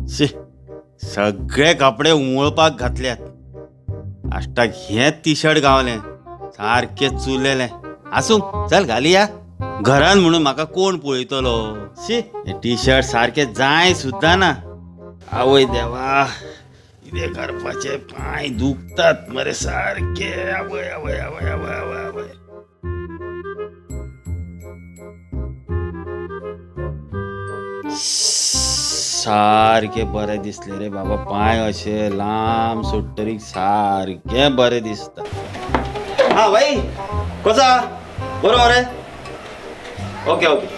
शी, सगळे कपडे उमळपाक घातल्यात. लास्टाक हें टी शर्ट गावलें, सारकें चुरलेलें. आसूं, चल घालया घरान म्हणून म्हाका कोण पळयतलो. शी, हें टी शर्ट सारकें जाय सुद्दां ना. आवय देवा, कितें करपाचें, पांय दुखतात मरे सारके. आवय आवय आवय आवय आवय आवय. सारकें बरें दिसलें रे बाबा, पांय अशे लांब सोडटरीक सारकें बरें दिसता. हा भाई, कसो आहा? बरो मरे? Okay okay.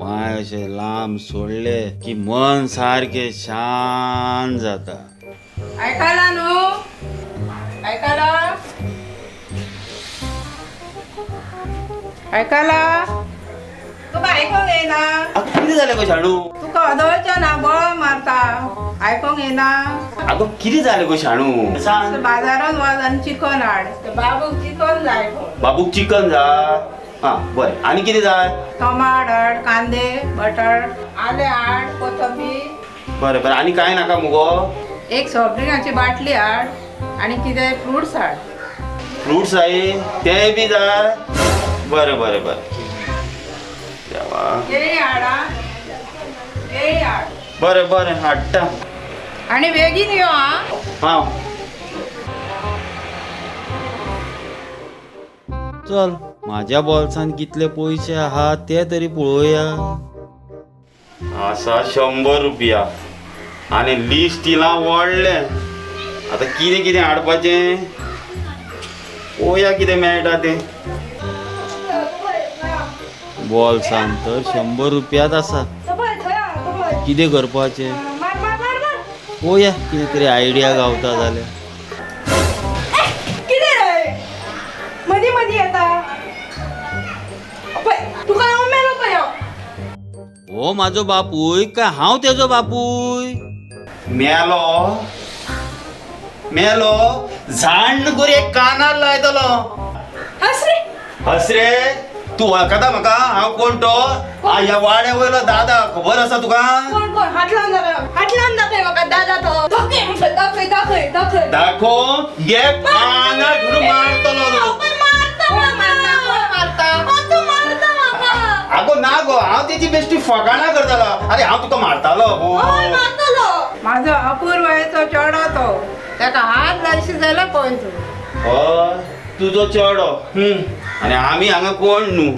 पांय अशे लांब सोडले की मन सारकें शांत जाता. ऐकायला न्हू, ऐकायला, ऐकायला, तुका आयकोंक येयना? कितें जालें गो शाणू? तुका अदळचें ना, बळ मारता, आयकोंक येयना? आगो कितें जालें गो शाणू, सांग. बाजारान वच आनी चिकन हाड, बाबूक चिकन जाय. बाबूक चिकन जाय? हा बरें, आनी कितें जाय? टमाट हाड, कांदे, बटाट, आलें हाड, कोथंबीर. बरें बरें, आनी कांय नाका मुगो? एक सॉफ्ट ड्रिंकाची बाटली हाड आनी कितें फ्रुट्स हाड. फ्रुट्स जाय? तेय बी जाय? बरें बरें बरें. देवा. केळी हाड आं, केळी हाड. बरें बरें, हाडटा. आनी बेगीन यो आं. हा चल, माझ्या बोल्सान कितले पयशे आहा ते तरी पळोवया. आसा 100 रुपया आनी लिस्ट इलां व्हडलें. आतां कितें कितें हाडपाचें पळोवया, कितें मेळटा तें. बोल्सान तर 100 रुपयाच आसा, कितें करपाचें पळोवया, कितें तरी आयडिया गावता जाल्यार. कितें रे मदीं मदीं येता? पळय तुका हांव मेलो पळय हांव. हो म्हाजो बापूय काय हांव तेजो बापूय? मेलो मेलो, झांड करी एक कानार लायतलो. हसरे. हसरे, तूं वळखता म्हाका हांव कोण तो? ह्या वाड्या वयलो दादा, खबर आसा तुका? कोण कोण? हात लावन दाखय, हात लावन दाखय म्हाका दादा तो. दाखय म्हाका, दाखय दाखय दाखय. दाखो घे, कानार घालून मारतलो. कोण मारता? कोण मारता? तूं मारता म्हाका. आगो ना गो, हांव तेजी बेश्टी फकाणां करतालो. अरे हांव तुका मारतालो. म्हाजो अपूर्वायचो चेडो तो, ताका हात लायशी जाल्यार पळय तूं. हय, तुजो चेडो. आनी आमी हांगा कोण न्हू.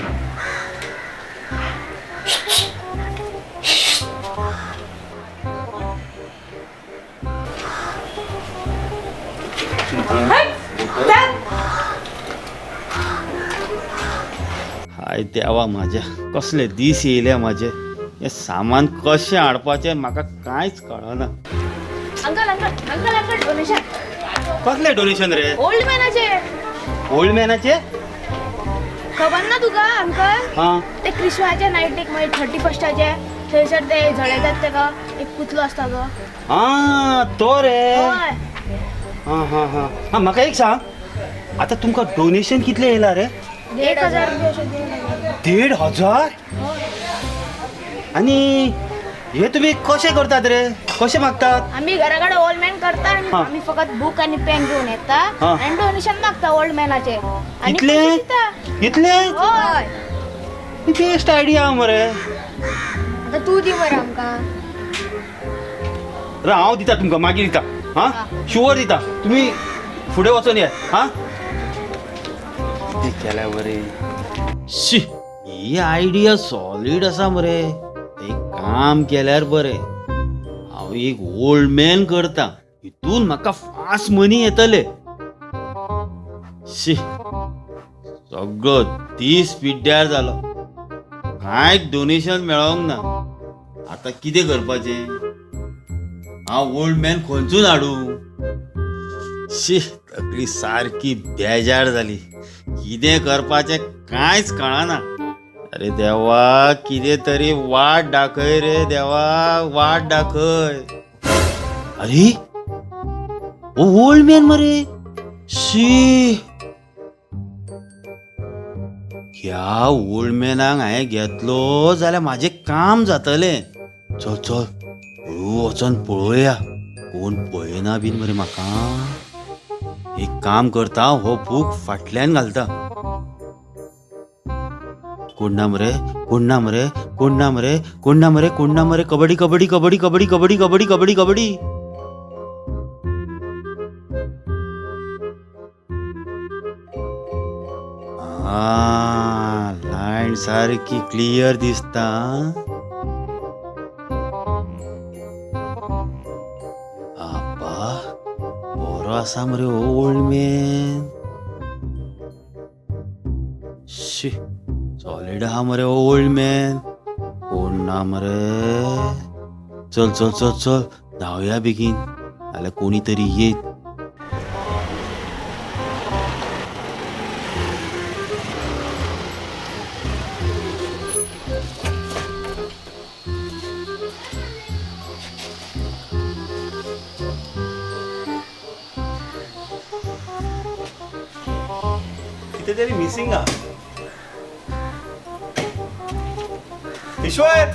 हाय देवा म्हाज्या, कसले दीस येयले म्हाजे. हें सामान कशें हाडपाचें म्हाका कांयच कळना. Uncle uncle uncle uncle, donation. कसलें डोनेशन रे? ओल्ड मॅनाचे. ओल्ड मॅनाचे? खबर ना तुका अंकल? हां. ते क्रिस्मसाच्या नायटीक मागीर 31स्टाचे थंयसर ते झडयतात तेका, एक पुतलो आसता तो. आं तो रे. हय. हां हां हां हां, म्हाका एक सांग, आतां तुमकां डोनेशन कितलें येयलां रे? 1,500 रुपया अशें. 1,500. 1,500? आनी हे तुमी कशें करतात रे, कशें मागतात? आमी घरा कडेन ओल्ड मॅन करता आनी आमी फकत बूक आनी पेन घेवन येता आनी डोनेशन मागता ओल्ड मॅनाचे. इतलें? इतलें? हय. बेस्ट आयडिया मरे. आतां तूं दी मरे आमकां. हांव दिता तुमकां, मागीर दिता. हां, शुवर दिता, तुमी फुडें वचोन ये. हां, कितें केल्या बरें. शी, ही आयडिया सॉलीड आसा मरे. एक काम केल्यार बरें, हांव एक ओल्ड मॅन करता, हितून म्हाका फास्ट मनी येतले. शी, सगळो दीस पिड्ड्यार जालो, कांयच डोनेशन मेळोंक ना. आतां कितें करपाचें? हांव ओल्ड मॅन खंयसून हाडूं? शी, तकली सारकी बेजार जाली, कितें करपाचें कांयच कळना. अरे देवा, कितें तरी वाट दाखय रे देवा, वाट दाखय. अरे हो ओल्ड मॅन मरे. शी, ह्या ओल्ड मॅनाक हांवें घेतलो जाल्यार म्हाजें काम जातलें. चल चल, हळू वचोन पळोवया कोण पळयना बीन मरे म्हाका. एक काम करता, हो बूक फाटल्यान घालता. कोण ना मरे, कोण ना मरे, कोण ना मरे, कोण ना मरे, कोण ना मरे. कबड्डी कबड्डी कबड्डी कबड्डी कबड्डी कबड्डी कबड्डी कबड्डी. लायन सारकी क्लियर दिसता. आपा बरो आसा मरे हो ओल्ड मॅन. शी सॉलीड आहा मरे हो ओल्ड मॅन. कोण ना मरे. चल चल चल चल धांवया बेगीन, नाल्यार कोणी तरी येत. कितें तरी मिसिंग आ. ईश्वर,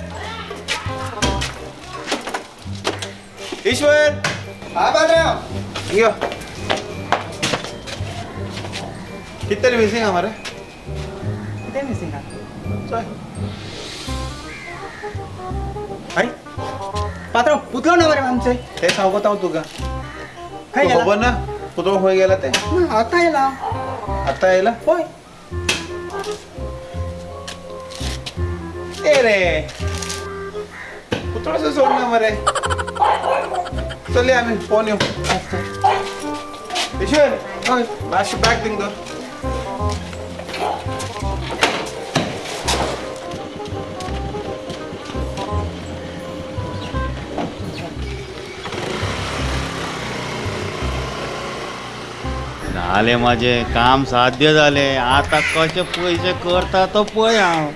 ईश्वर. हा बाबराव. यो कितें तरी मिसिंग आ मरे. कितें मिसिंग आ? चल. अरे पात्रांव, पुतलो ना मरे आमचे. ते सांगता हांव तुका. खंय गेला? खबर ना पुतळो खंय गेला ते? ना, आतां येयला. आतां येयला? हय. ए रे पुतळो सोडना मरे. चलया आमी फोन यो. ईश्वर हय. मातशें बॅग थिंग दवर. जालें म्हाजें काम साध्य जालें. आतां कशे पयशे करता तो पळय हांव.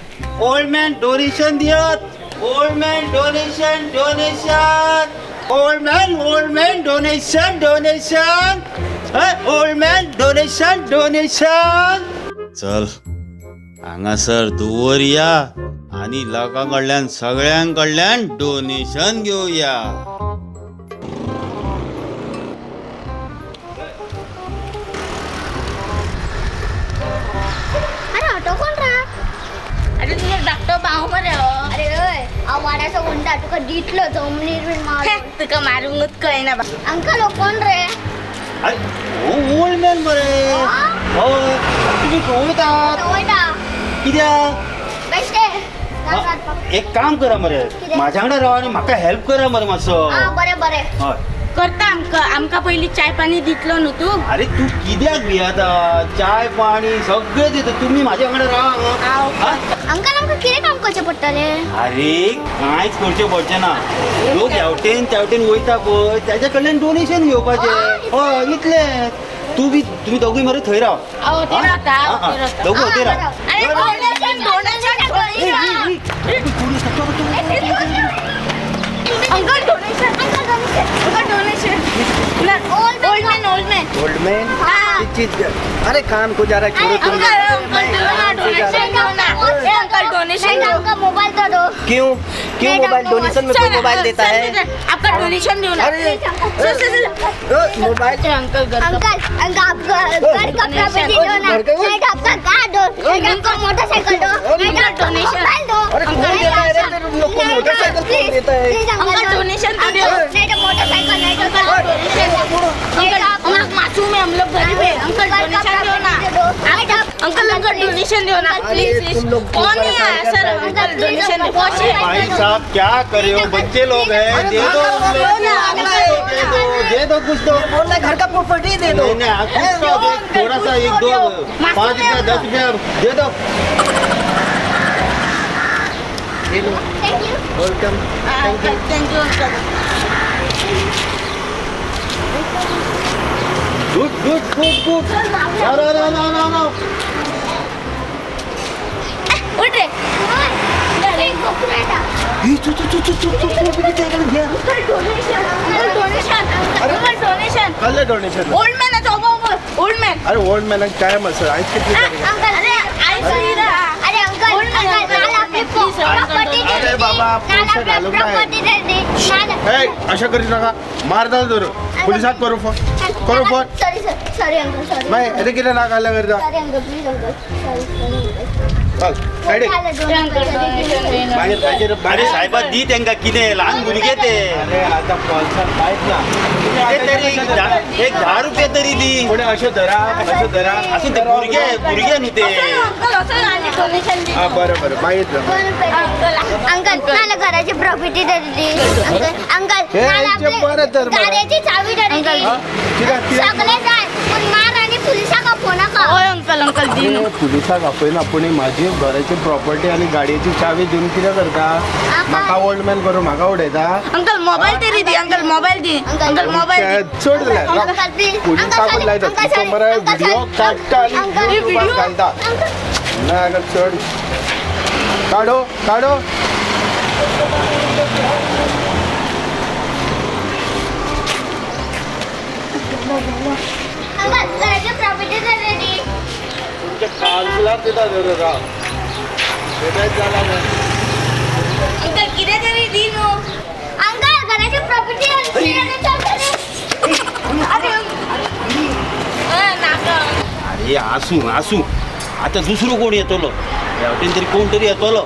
ओल्ड मॅन डोनेशन दियात. Old man donation donation. Old man, old man donation donation. Old man donation donation. चल हांगासर दवरया आनी लोकां कडल्यान सगळ्यां कडल्यान डोनेशन घेवया. अरे ऑटो कोण रा? अरे तुझो धाकटो भाव मरे हो. अरे हय, हांव वाड्याचो म्हणटा तुका दितलो जमनीर बीन मारून. तुका मारूंकच कळना बा. अंकल हो कोण रे? अरे हो ओल्ड मॅन मरे. हय तुमी खंय वयतात? वयता. कित्याक? बेश्टे. एक काम करा मरे, म्हाज्या वांगडा राव आनी म्हाका हेल्प करा मरे मातसो. आं बरें बरें. हय करता आमकां, आमकां पयलीं चाय पाणी दितलो न्हू तूं. अरे तूं कित्याक भियेता? चाय पाणी सगळें दिता, तुमी म्हाज्या वांगडा राव. अंकल आमकां कितें काम करचें पडटलें? अरे कांयच करचें पडचें ना. लोक हेवटेन तेवटेन वयता पळय तेज्या कडल्यान डोनेशन घेवपाचें. हय इतलें. तूं बी तुमी दोगूय मरे थंय राव. दोगूय थंय राव. Uncle donation, uncle donation. Old man, old man, old man चीज. अरे काम को जा रहा है, छोड़ो तुम. डोनेशन दो ना. अंकल डोनेशन दो. अंकल मोबाइल तो दो. क्यों क्यों मोबाइल डोनेशन में कोई मोबाइल देता है? आपका डोनेशन दो ना. अरे मोबाइल. अंकल अंकल अंकल आपका घर का प्रॉपर्टी दो ना. नहीं तो आपका कार दो, नहीं तो आपका मोटरसाइकिल दो, नहीं तो आपका मोबाइल दो. अरे कौन देता है रे तुम लोग को मोटरसाइकिल? कौन देता है? अंकल डोनेशन तो दो. नहीं तो मोटरसाइकिल, नहीं तो डोनेशन. अंकल हम लोग मासूम है, हम लोग गरीब है. अंकल डोनेशन दो ना. अंकल अंकल डोनेशन दो ना प्लीज प्लीज. कौन नहीं आया सर? अंकल डोनेशन दो. भाई साहब क्या कर रहे हो? बच्चे लोग हैं, दे दो दे दो दे दो कुछ तो. बोल रहा है घर का प्रॉपर्टी दे दो. नहीं नहीं कुछ तो दे, थोड़ा सा एक दो 5 रुपया 10 रुपया दे दो. Thank you. Welcome. Thank you uncle. Good good good good. No no no no no. उठ रे. कसलें donation? Old man old man. अरे ओल्ड मॅनाक टायम आसा, आयज कितली तारीख? अंकल अरे अंकल अंकल अरे बाबा बाबा पैसे घालूंक जाय. अशें करीत नाका, मारता तर पुलिसाक करूं फोन, करूं phone. Sorry sir, sorry uncle, sorry. मागीर हें कितें ना घातल्यार करता. Sorry uncle, please uncle, sorry sorry uncle. चल सायडीक. मागीर मागीर अरे साहेबा दी तेंका कितें, ल्हान भुरगे ते. अरे आतां पॉल्सार कांयच ना. कितें तरी एक 10 रुपया तरी दी. कोणी अशें धरा, अशें धरा. आसूं ते भुरगे, भुरगे न्हू ते. अंकल असं आनी डोनेशन दी. आं बरें बरें, मागीर अंकल मला घराची प्रॉपर्टी तरी दी. अंकल अंकल मला गाडयेची चावी तरी दी. सगळे जाय पूण मार आनी पुलिसाक आपोवं नाका. हय अंकल, अंकल दी. पुलिसाक आपयना पूण म्हाजी घराची प्रॉपर्टी आनी गाडयेची चावी दिवन कितें करता? म्हाका ओल्ड मॅन करून म्हाका उडयता? अंकल मोबायल तरी दी. अंकल मोबायल दी. अंकल मोबायल दी. चड जाल्यार पुलिसाकूच लायता. तुका मरे व्हिडिओ काडटा आनी युट्यूबार घालता. ना अगर चड काडो काडो. अंकल घराची प्रॉपर्टी तरी दी. तुमच्या काजलार दिता धरून राव, बेटायच जाला. अंकल कितें तरी दी न्हू. अंकल घराची प्रॉपर्टी. अरे आसूं आसूं, आतां दुसरो कोण येतलो, ह्या वटेन तरी कोण तरी येतलो.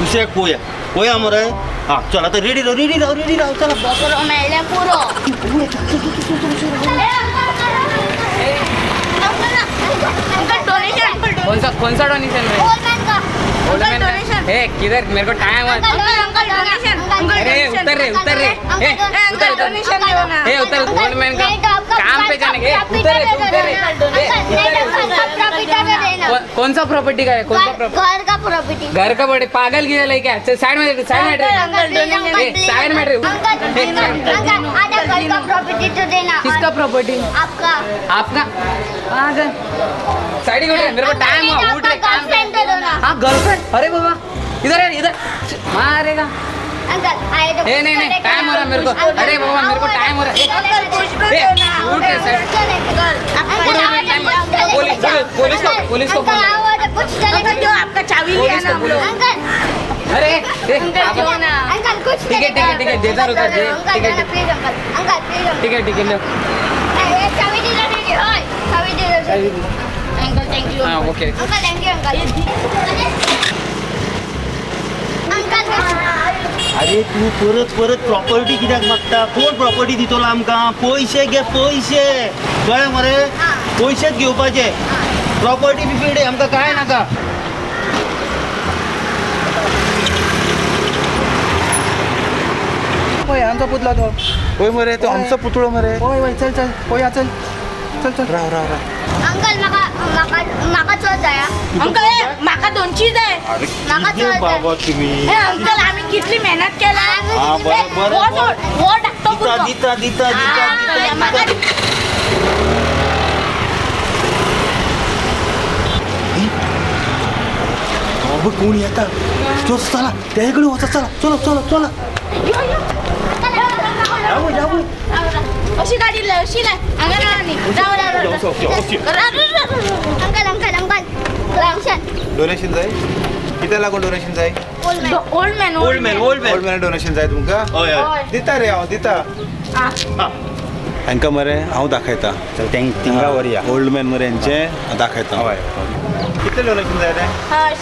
दुसऱ्याक पळोवया, पळोवया मरे. हां चल आतां रेडी राव, रेडी राव, रेडी राव. चला पुरो मेळ्ळें पुरो. Uncle donation. कौन सा डोनेशन रे? ओल्ड मैन का डोनेशन. ए किधर, मेरे को टाइम है. Uncle uncle donation. अंकल अरे उतर रे, उतर रे. ए अंकल डोनेशन दो ना. ए उतर, ओल्ड मैन का काम पे जाने के. उतर रे, उतर रे. कौन सा प्रॉपर्टी का है? कौन सा प्रॉपर्टी? घर का प्रॉपर्टी. घर का बड़े पागल किधर लेके? साइड में, साइड में, साइड में. अंकल आधा घर का प्रॉपर्टी तो देना. किसका प्रॉपर्टी? आपका. आपका? साइड ही मेरे को टाइम हुआ, उठ रे काम पे. हाँ गर्लफ्रेंड. अरे बाबा इधर है, इधर मारेगा. अंकल आए तो. ए नहीं नहीं, टाइम हो रहा मेरे को. अरे बाबा मेरे को टाइम हो रहा है. अंकल कुछ तो उठ रे साइड. पुलिस पुलिस को, पुलिस को अंकल आओ कुछ अंकल जो आपका चाबी लिया ना हम लोग. अंकल अरे अंकल जो ना. अंकल कुछ ठीक है ठीक है ठीक है, देता रुका दे. ठीक है प्लीज अंकल, अंकल प्लीज. ठीक है ठीक है, लो चाबी दे दो. हाय चाबी दे दो अंकल. Thank you. हां okay uncle, thank you uncle. Uncle अरे तू परत परत प्रॉपर्टी कित्याक मागता? कोण प्रॉपर्टी दितलो आमकां? पयशे घे, पयशे. कळ्ळें मरे? पयशेच घेवपाचे, प्रॉपर्टी बिपर्टी आमकां कांय नाका. पळय आमचो पुतळो तो. पळय मरे तो आमचो पुतळो मरे. हय हय, चल चल पळया, चल चल चल. राव राव राव. अंकल म्हाका म्हाका म्हाका चड जाय. अंकल म्हाका 200 जाय. म्हाका चड जाय. बाबा तुम्ही अंकल आम्ही कितली मेहनत केला. हो धाकटो दिता दिता दिता दिता. बाबा कोण येता? चल चला त्याकडे वचा. चला चला चला चला. अशी गाडी लाय, अशी लाय. हांगा राव न्ही. राव राव राव. Uncle uncle uncle donation. Donation जाय? कित्याक लागून डोनेशन जाय? Old man, old man, old man. Old man donation जाय तुमकां? हय हय दिता रे हांव दिता. हांकां मरे हांव दाखयता. थिंगा व्हरया. ओल्ड मॅन मरे हेंचें दाखयता. हय. कितले डोनेशन जाय तें?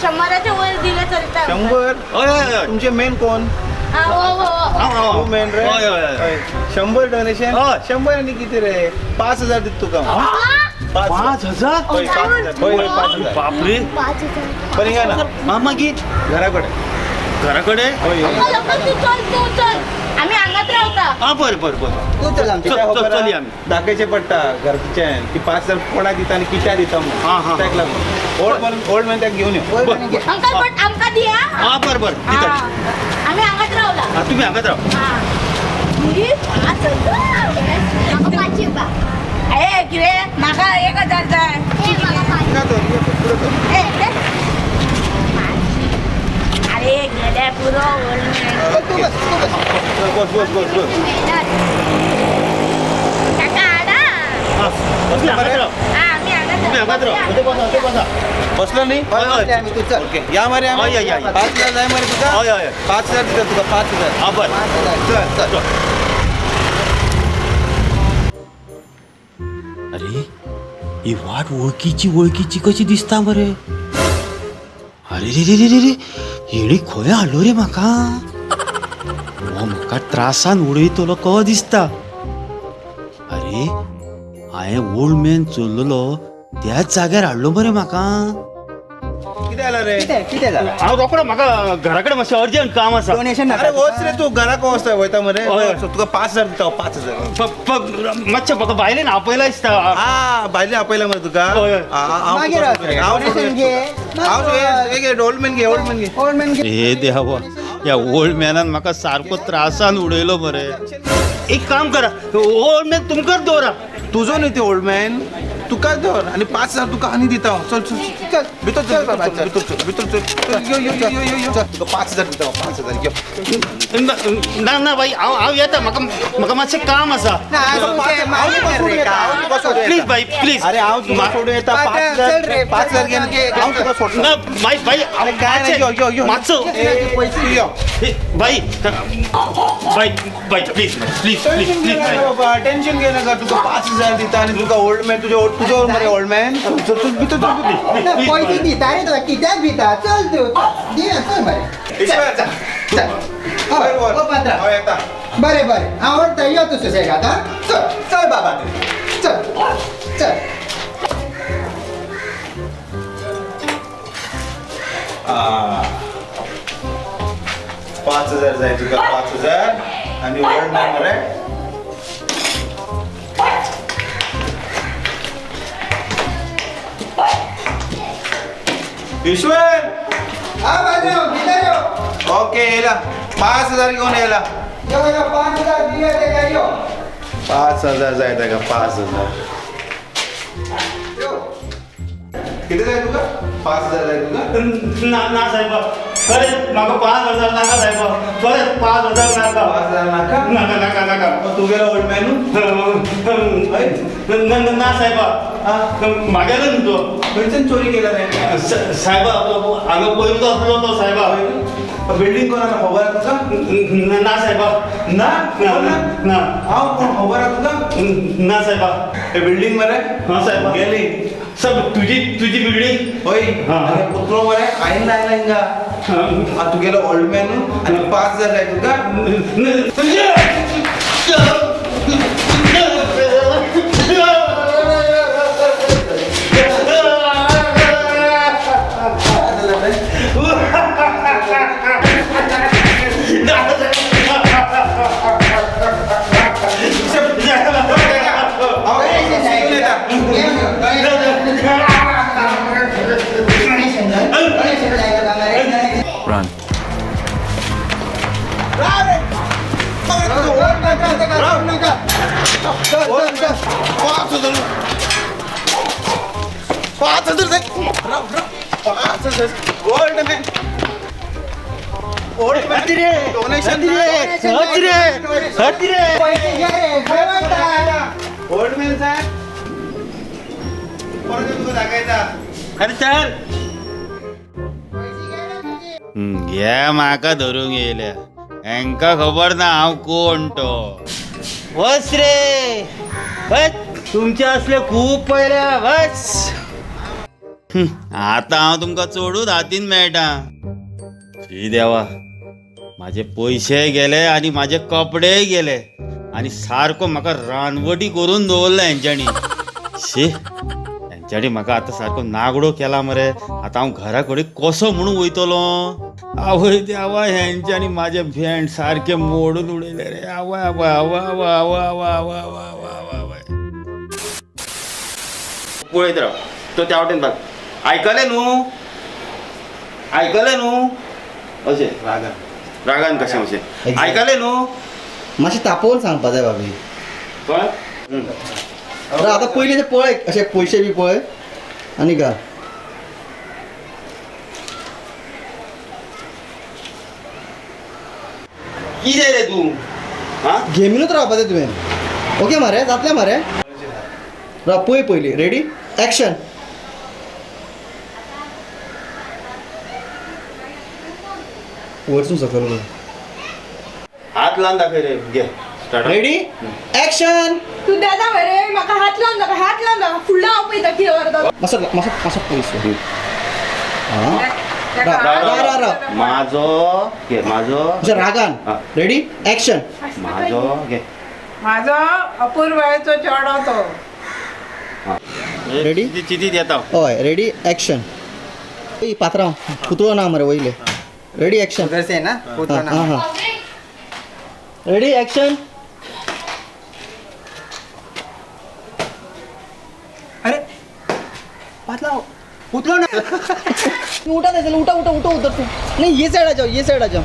100 वयर दिलें चलता. 100? हय हय. तुमचें मेन कोण? तूं मेन रे? हय हय. 100 डोनेशन? 100 आनी कितें रे? 5000 दिता तुका. 5000? हय 5000. 5000. बापरे. 5000. पण हिंगा ना. हा मागीर घरा कडेन. घरा कडेन? हय. अंकल अंकल तूं चल, तूं चल. आमी हांगाच रावता. आं बरें बरें बरें. तूं चल. चल चल आमी. दाखयचें पडटा घरच्यान की 5000 कोणाक दिता आनी कित्याक दिता म्हणून. ताका लागून ओल्ड मॅन, ओल्ड मॅन ताका घेवन यो. अंकल बट आमकां दी. आं बरें बरें दिता. आमी हांगाच रावला. आं तुमी हांगाच राव. म्हाका 500 रुपया. ए कितें? म्हाका 1000 जाय. अरे गेले पुरो ओल्ड मॅन. बस बस बस बस. काका हाडा. तुमी हांगाच राव. आमी हांगाच. तुमी हांगाच राव, थंय बसा, थंय बसा. बसलो न्ही? हय हय. आमी तूं चल. ओके, या मरे आमी. हय, हय, हय. 5000 जाय मरे तुका? हय हय. 5000 दिता तुका, 5000. हा बरें. चल चल. अरे ही वाट वळखीची वळखीची कशी दिसता मरे. अरे रे रे रे रे रे, हेणी खंय हाडलो रे म्हाका? हो म्हाका त्रासान उडयतलो कहो दिसता. अरे हांवें ओल्ड मॅन चोरलेलो त्याच जाग्यार हाडलो मरे म्हाका. कितें जालां रे? कितें कितें जालां? हांव रोकडो, म्हाका घरा कडेन मातशें अर्जंट काम आसा. डोनेशन अरे वच रे तूं, घराक वच वयता मरे. हय. तुका 5000 दिता हांव, 5000. मातशें म्हाका बायलेन आपयला दिसता. आ, बायले आपयला मरे तुका? हय, हय. मागीर वच रे. डोनेशन घे. हांव ओल्ड मॅन घे, ओल्ड मॅन घे. ओल्ड मॅन घे. हे देवा, ह्या ओल्ड मॅनान म्हाका सारको त्रासान उडयलो मरे. एक काम करा, ओल्ड मॅन तुमकांच दवरा. तुजो न्ही ते ओल्ड मॅन, तुकाच दवर आनी 5000 तुका आनी दिता हांव. चल चल चल भितर चल, चल बाबा, भितर चल. चल, भितर चल, चल. यो यो यो यो यो, तुका 5000 दिता हांव, 5000 यो. ना ना बाई, हांव हांव येता, म्हाका म्हाका मातशें काम आसा. ना, आसूं तें, मागीर कर रे काम. प्लीज बाई प्लीज. अरे हांव तुका सोडून येता. चल रे, 5000 घे, घे, हांव तुका सोडटा. ना बाई बाई, अरे काय नाही, यो यो यो. मातसो तूं यो. बाई बाई बाई, please please please tension please घेनाका बाई. बाबा, टेन्शन घेनाका. तुका 5000 दिता आनी तुका ओल्ड मॅन, तुजो तुजो मरे ओल्ड मॅन. चल चल भितर चल. ना, पयशे दिता रे तुका, कित्याक दिता? चल तूं, दिना, चल मरे. ईश्वर, चल चल. हय, बरें, ओ पात्रा. हय येता. बरें बरें, हांव व्हरता, यो तूं सुसेगाद. आं, चल चल बाबा तूं, चल चल. आ, 5000 जाय तुका, 5000 आनी ओल्ड मॅन मरे. ईश्वर. हा पात्रांव, भितर यो. ओके, येयला 5000 घेवन येयला. यो यो, 5000 दिया तेका, यो. 5000 जाय ताका, 5000. यो. कितें जाय तुका? 5000 जाय तुका? ना ना साहेबा, खरेंच म्हाका 5000 नाका साहेबा, खरेंच 5000 नाका. 5000 नाका? नाका नाका नाका. मग तुगेलो ओल्ड मॅनू? ना साहेबा, मागेलो न्हू तो. खंयच्यान चोरी केला ताणें? साहेबा, हांगा पयरूच आसलो तो साहेबा. बिल्डींग कोण आसा खबर आसा तुका? ना साहेबा. ना? ना ना. हांव कोण खबर आसा तुका? ना साहेबा. हे बिल्डींग मरे? हा साहेबा. गेली सब तुझी तुझी बिल्डींग. हय. हा. आनी कुत्रो मरे आयन लायला हिंगा. आ, तुगेलो ओल्ड मॅनू आनी 5000 जाय तुका? हांव शिकून येता. डोनेशन जाय, डोनेशन जाय तुका मरे. Run. राव रे. ओ पात्रांव, तेका सोडू नाका. चल चल चल. 5000, 5000 जाय. राव राव, 5000. Old man, old man donation. हट रे, हट रे. पयशे घे रे, खंय वयता? ओल्ड मॅन साहेब, परत तुका दाखयता. अरे चल. पयशे घे रे तुजे. घे, म्हाका धरूंक येयल्या, हेंका खबर ना हांव कोण तो. वच रे वच, तुमचे असले खूब पळयल्या. वच, आतां हांव तुमकां चडूच हातीन मेळटा. शी देवा, म्हाजे पयशे गेले आनी म्हाजे कपडेय गेले आनी सारको म्हाका रानवटी करून दवरला हेंच्यांनी. शी, हेंच्यांनी म्हाका आतां सारको नागडो केला मरे. आतां हांव घरा कडेन कसो म्हणून वयतलो? आवय देवा, हेंच्यांनी म्हाजे भेंड सारकें मोडून उडयले रे. आवय आवय आवय आवय आवय आवय आवय आवय आवय आवय. पळयत राव, तो त्या वटेन भाग. आयकलें न्हू? आयकलें न्हू? अशें रागान रागान कशें अशें आयकलें न्हू? मातशें तापोवन सांगपा जाय भाभी. कळ्ळें? आतां पयलीं ते पळय, अशे पयशे बी पळय आनी घाल. कितें रे तूं? आं, गेमीनूच रावपा जाय तुवें. ओके मरे, जातलें मरे. राव पळय पयलीं. Ready, action. वरसून सकयल कर. हात लावन दाखय रे. घे स्टार्ट. Ready action. तू दादा मरे म्हाका हात लावन दाखय, हात लावन दाखय, फुडलो हांव पळयता कितें करता. मातसो मातसो मातसो पयस. हां, माझो घे, माझो रागान. Ready action. माझो घे, माझो अपूर्वायचो चेडो तो. रेडी? चितीत येता. हय, रेडी ऍक्शन. पात्रांव पुतळो ना मरे वयले. Ready action. ना पुतळो ना. हां, रेडी ऍक्शन. अरे पातला पुतळो ना. उठा दे, चलो उठा उठा उठो उधर से. नहीं ये साइड आ जाओ, ये साइड आ जाओ,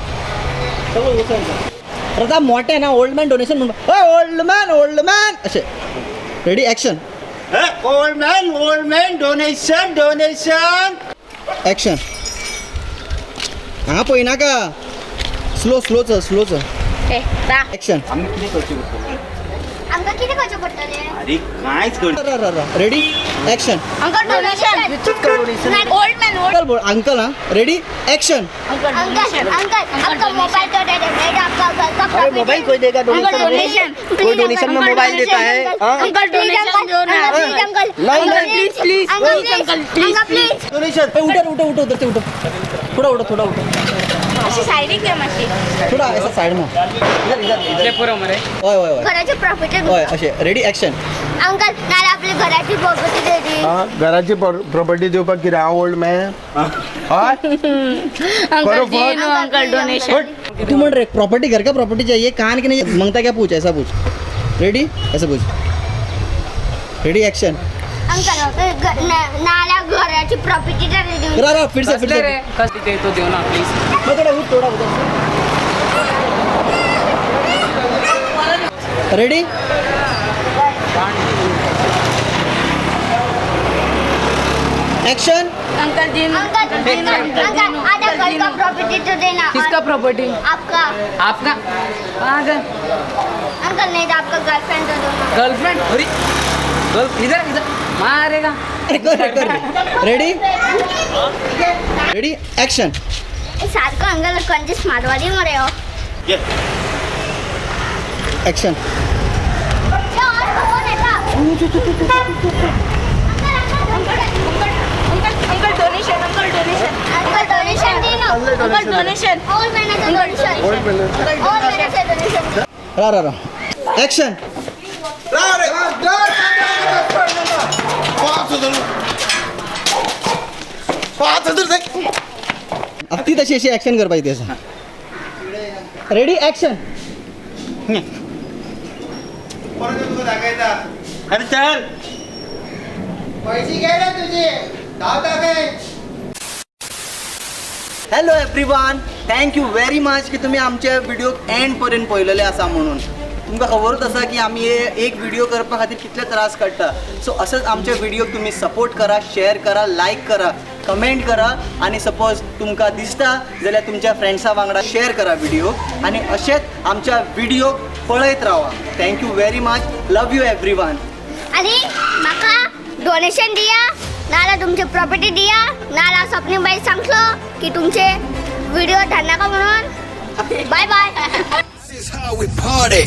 चलो वो साइड जाओ. प्रताप मोठे ना, ओल्ड मॅन डोनेशन म्हणून. ओल्ड मॅन, ओल्ड मॅन असे. Ready action. Old man, old man donation, donation. Action. हांगा पळय नाका, स्लो स्लो चल, स्लो चल. ऍक्शन. आमकां कितें करचें पडटलें? आमकां कितें करचें पडटलें? अरे कांयच कर. Ready action. Uncle donation. Old man, old uncle बोल, अंकल. हां, रेडी ऍक्शन. अंकल अंकल आपका मोबाइल तो दे दे, आपका अरे मोबाइल कोई देगा डोनेशन? कोई डोनेशन में मोबाइल देता है? अंकल डोनेशन दो ना. Uncle please please uncle please please donation. उठा उठा उठा उधर से उठो, थोड़ा उठो, थोड़ा उठो, अशी सायडीक घे मातशी. थोड़ा ऐसा साइड में. इधर इधर इधर. पुरो मरे. हय हय हय घराचे प्रॉपर्टी. हय अशें. Ready action. अंकल नाल्यार आपली घराची प्रॉपर्टी दिली. घराची प्रॉपर्टी दिवपाक कितें हांव ओल्ड मॅन? हय अंकल जी नो अंकल डोनेशन. तू म्हण रे प्रॉपर्टी, घर का प्रॉपर्टी चाहिए, कान के नहीं मांगता क्या, पूछ ऐसा पूछ. रेडी ऐसा पूछ. Ready action. Uncle नाल्यार घराची प्रॉपर्टी तरी दिवं. रा रा फिर से, फिर कसले से. रे कसले ते तो देव ना प्लीज. मैं थोड़ा उठ, थोड़ा उधर. Ready action. अंकल जी अंकल अंकल आधा घर का प्रॉपर्टी तो देना. किसका प्रॉपर्टी? आपका. आपका? पागल. अंकल नहीं तो आपका गर्लफ्रेंड तो दो ना. गर्लफ्रेंड? अरे गर्ल इधर इधर मारेगा. कर रेडी रेडी एक्शन. सारखं अंकल कंजूस मारवाडी मरे हो. Action. Uncle donation, uncle donation, uncle donation दे ना. Uncle donation. और मैंने तो डोनेशन, और मैंने से डोनेशन. रा रा रा एक्शन. 5,000 आता ती तशी अशी ऍक्शन करपाची ती आसा. Ready action. अरे चल. पैसे गेले तुझे, धावता काय. Hello everyone, thank you very much की तुम्ही आमच्या व्हिडिओ एंड पर्यंत पळयलेले आसा म्हणून. तुमकां खबरूच आसा की आमी हे एक व्हिडिओ करपा खातीर कितले त्रास काडटा. सो असंच आमच्या व्हिडिओक तुम्ही सपोर्ट करा, शेअर करा, लायक करा, कमेंट करा आनी सपोज तुमकां दिसता जाल्यार तुमच्या फ्रेंड्सां वांगडा शेअर करा व्हिडिओ आनी अशेंच आमच्या व्हिडिओक पळयत रावा. Thank you very much, love you everyone. आणि म्हाका डोनेशन दिया, नाल्यार तुमची प्रॉपर्टी दिया, नाल्यार स्वप्नी बाई सांगलो की तुमचे व्हिडिओ धाडनाका म्हणून. Bye bye. This is how we party.